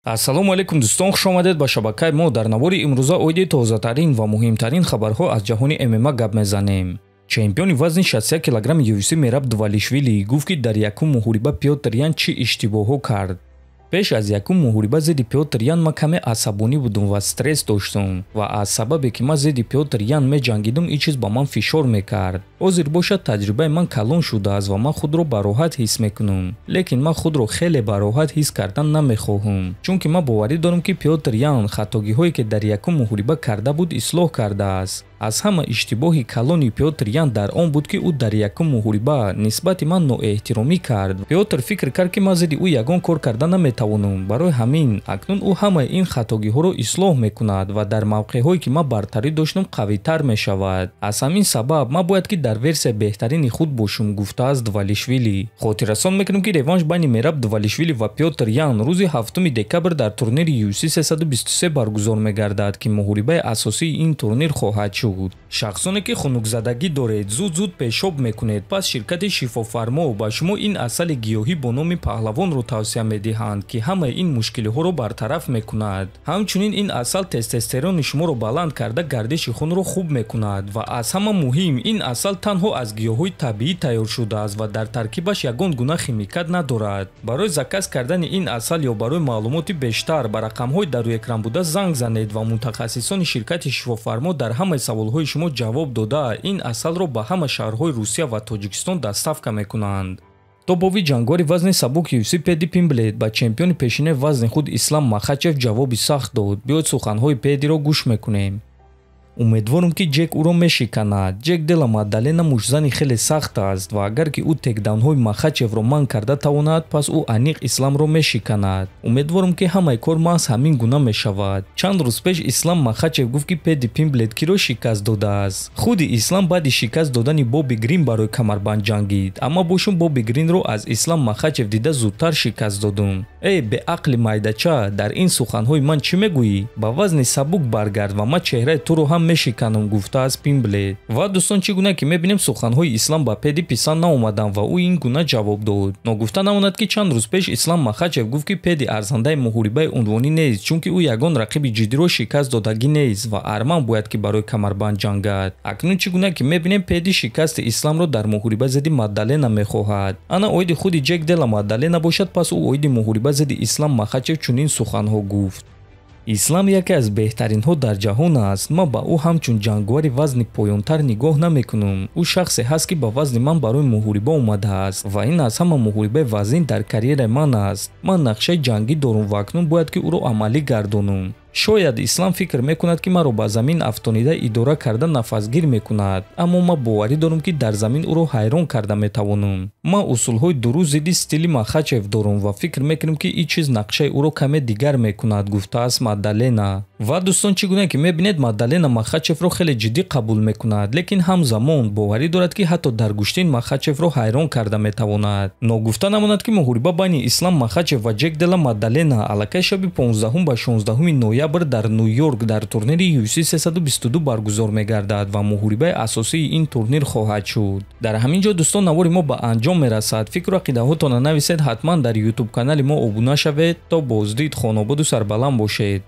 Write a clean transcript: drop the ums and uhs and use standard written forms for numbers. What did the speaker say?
Ассалому алайкум дӯстон, хуш омадед ба шабакаи мо. Дар навори имрӯза оиди тозатарин ва муҳимтарин хабарҳо аз ҷаҳони ММА гап мезанем. Чемпиони вазни 61 килограмм UFC Мераб Двалишвили гуфт, ки дар якум муҳориба Пётр Ян чӣ иштибоҳҳо кард. Пеш аз якум муҳориба зидди Пётр Ян ман каме асабонӣ будум ва стресс доштум ва аз сабабе ки ман зидди Пётр Ян меҷангидум, ин чиз ба ман фишор мекард. Ҳозир бошад, таҷрибаи ман калон шудааст ва ман худро бароҳат ҳис мекунам. Лекин ман худро хеле бароҳат ҳис кардан намехоҳам, чунки ман боварӣ дорам, ки Пётр Ян хатогиҳое, ки дар якум муҳориба карда буд, ислоҳ кардааст. Аз ҳама иштибоҳи калони Пётр Ян дар он буд, ки ӯ дар якум муҳориба нисбати ман ноэҳтиромӣ кард. Пётр фикр кард, ки ман зидди ӯ ягон кор карда наметавонам. Барои ҳамин акнун ӯ ҳамаи ин хатогиҳоро ислоҳ мекунад ва дар мавқеъҳое, ки ман бартарӣ доштам, қавитар мешавад. Аз ҳамин сабаб ман бояд ки дар версияи беҳтарини худ бошам, гуфтааст Двалишвили. Хотиррасон мекунем, ки реванш байни Мераб Двалишвили ва Пётр Ян рӯзи 7 декабр дар турнири UFC 323 баргузор мегардад, ки муҳорибаи асосии ин турнир хоҳад шуд. Шахсоне ки хунукзадагӣ доред, зуд-зуд пешоб мекунед, пас ширкати Шифофармо ба шумо ин асали гиёҳӣ бо номи Паҳлавонро тавсия медиҳанд, ки ҳамаи ин мушкилиҳоро бартараф мекунад. Ҳамчунин ин асал тестостерони шуморо баланд карда, гардиши хунро хуб мекунад ва аз ҳама муҳим, ин асал танҳо аз гиёҳҳои табиӣ тайёр шудааст ва дар таркибаш ягон гуна химикат надорад. Барои заказ кардани ин асал ё барои маълумоти бештар ба рақамҳои дар рӯи экран буда занг занед ва мутахассисони ширкати Шифофармо дар ҳамаи саволҳои шумо ҷавоб дода, ин асалро ба ҳама шаҳрҳои Русия ва Тоҷикистон доставка мекунанд. Топови ҷангори вазни сабук UFC Педи Пимблет ба чемпиони пешинаи вазни худ Ислам Махачев ҷавоби сахт дод. Биёед, суханҳои Педиро гӯш мекунем. Умедворам, ки Ҷек ӯро мешиканад. Ҷек Дела Маддалена муштзани хеле сахт аст ва агар ки ӯ тейкдаунҳои Махачевро манъ карда тавонад, пас ӯ аниқ Исламро мешиканад. Умедворам, ки ҳамаи кор маҳз ҳамин гуна мешавад. Чанд рӯз пеш Ислам Махачев гуфт, ки Педи Пимблет киро шикаст додааст. Худи Ислам баъди шикаст додани Боби Грин барои камарбанд ҷангид, аммо бошум Боби Гринро аз Ислам Махачев дида зудтар шикаст додум. Эй беақли майдача, дар ин суханҳои ман чӣ мегӯӣ? Ба вазни сабук баргард ва ман чеҳраи туро ҳам мешиканам, гуфтааст Пимблет. Ва дӯстон, чӣ гуна ки мебинем, суханҳои Ислам ба Педи писанд наомаданд ва ӯ ин гуна ҷавоб дод. Ногуфта намонад, ки чанд рӯз пеш Ислам Махачев гуфт, ки Педи арзандаи муҳорибаи унвонӣ нест, чунки ӯ ягон рақиби ҷиддиро шикаст додагӣ нест ва Арман бояд ки барои камарбанд ҷангад. Акнун, чӣ гуна ки мебинем, Педи шикасти Исламро дар муҳориба зидди Маддалена мехоҳад. Ана оиди худи Ҷек Дела Маддалена бошад, пас ӯ оиди муҳориба зидди Ислам Махачев чунин суханҳо гуфт: Ислам яке аз беҳтаринҳо дар ҷаҳон аст. Ман ба ӯ ҳамчун ҷанговари вазни поёнтар нигоҳ намекунам. Ӯ шахсе ҳаст, ки ба вазни ман барои муҳориба омадааст ва ин аз ҳама муҳорибаи вазнин дар карьераи ман аст. Ман нақшаи ҷангӣ дорам ва акнун бояд ки ӯро амалӣ гардонам. Шояд Ислам фикр мекунад, ки маро ба замин афтонида идора карда нафасгир мекунад, аммо ман боварӣ дорам, ки дар замин ӯро ҳайрон карда метавонам. Ман усулҳои дуруст зидди стили Махачев дорам ва фикр мекунам, ки ин чиз нақшаи ӯро каме дигар мекунад, гуфтааст Маддалена. Ва дӯстон, чӣ гуна ки мебинед, Маддалена Махачевро хеле ҷиддӣ қабул мекунад, лекин ҳамзамон боварӣ дорад, ки ҳатто дар гӯштин Махачевро ҳайрон карда метавонад. Ногуфта намонад, ки муҳориба байни Ислам Махачев ва Ҷек Дела Маддалена аллакай шаби 15 ба 16 ноябр дар Ню-Йорк дар турнири UFC 322 баргузор мегардад ва муҳорибаи асосии ин турнир хоҳад шуд. Дар ҳамин ҷо, дӯстон, навори мо ба анҷом мерасад. Фикру ақидаҳотонро нависед, ҳатман дар ютуб канали мо обуна шавед. То боздид, хонободу сарбаланд бошед.